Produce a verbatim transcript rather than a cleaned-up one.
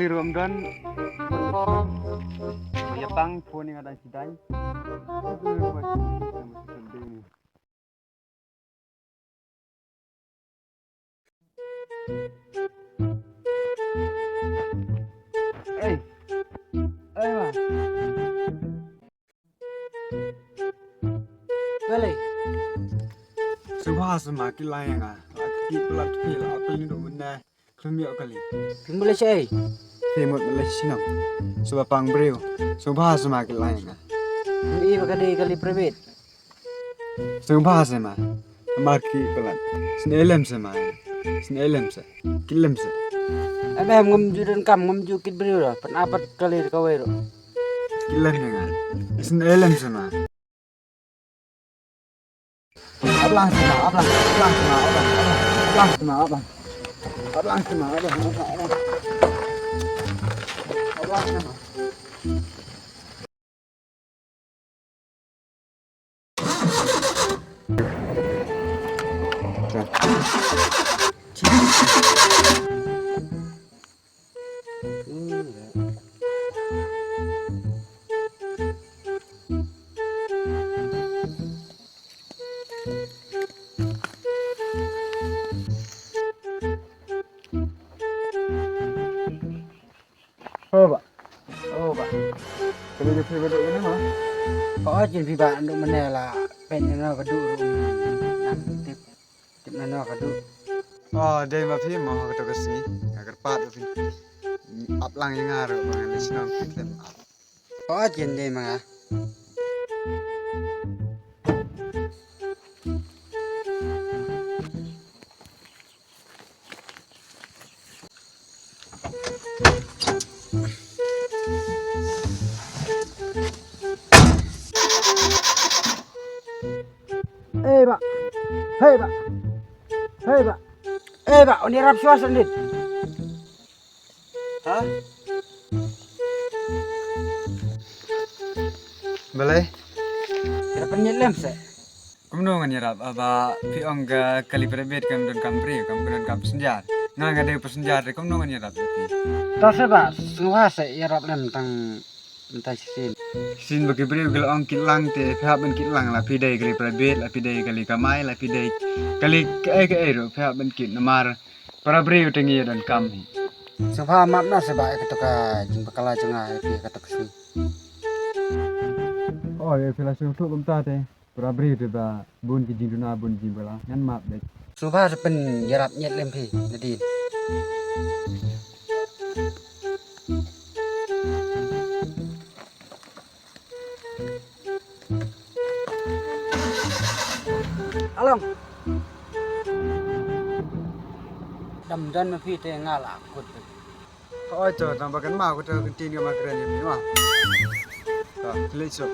Rum don. Ïa pang phone nga dang sidang. Ei. Ei ma. Kali. Sngewbha sa ma, ki la ïa nga. La ki plat phi la phi ndu ne. Khlem ïoh kali. Phim leh shaei? Phim mut leh shnong. Sngewbha pang briew. Sngewbha sa ma, ki la ïa nga. Phim i ba ka dei kali private. Sngewbha sa ma. Mar ki plat. Sngewlem sa ma. Sngewlem sa. Ki lem sa. Em em, ngam ju donkam, ngam ju kit briew ruh. Pan apat kali kawei ruh. Ki lem ïa nga. Sngewlem sa ma. Aplang sima, aplang, aplang sima, aplang, aplang, aplang sima, aplang, aplang sima, aplang, aplang, aplang. Aplang sima. Oh, bah. Oh, bah. Kali de phi ba duk ne, ha? Oh, jin phi ba duk mane la pen ne ba duk ru. Nang tip. Tip na no ka duk. Oh, dei ma phi mo ha ka to ka sngi. Ka kyrpad phi. Ap lang ïa nga ruh ba ngan leit shnong phi khlem ap. Oh, jin dei ma nga. Eh, bah. Hei, bah. Hei, bah. Eh, bah, un ïarap shuwa shen dit. Ha? Balei? Ïarap pynïaid lem seh. Kumno ngan ïarap, haba phi ong ka kali private kam donkam briew, kam donkam passenger. Nga nga dei passenger te kumno ngan ïarap ïa phi? To seh bah, sngewbha seh ïarap lem tang mynta shisien. Shisien ba ki briew ki la ong kit lang te phi hap ban kit lang, la phi dei kali private, la phi dei kali kamai, la phi dei kali kaei kaei ruh phi hap ban kit namar para briew te ngi ïa donkam hi. Sngewbha map na seh bah ïa kato ka jingpakala jong nga ïa phi ïa kato ka sngi. Oh, ïa phi la sngewthuh kumta te. Para briew te ba bun ki jingduna bun jingpakala ngan map beit. Sngewbha sa pynïarap ñiad lem phi nadien. Along. Dam don ma phi te nga la kut. Oi to, tang ba kan ma ko to kan tin ka ma kren ni ma. To, klik suk.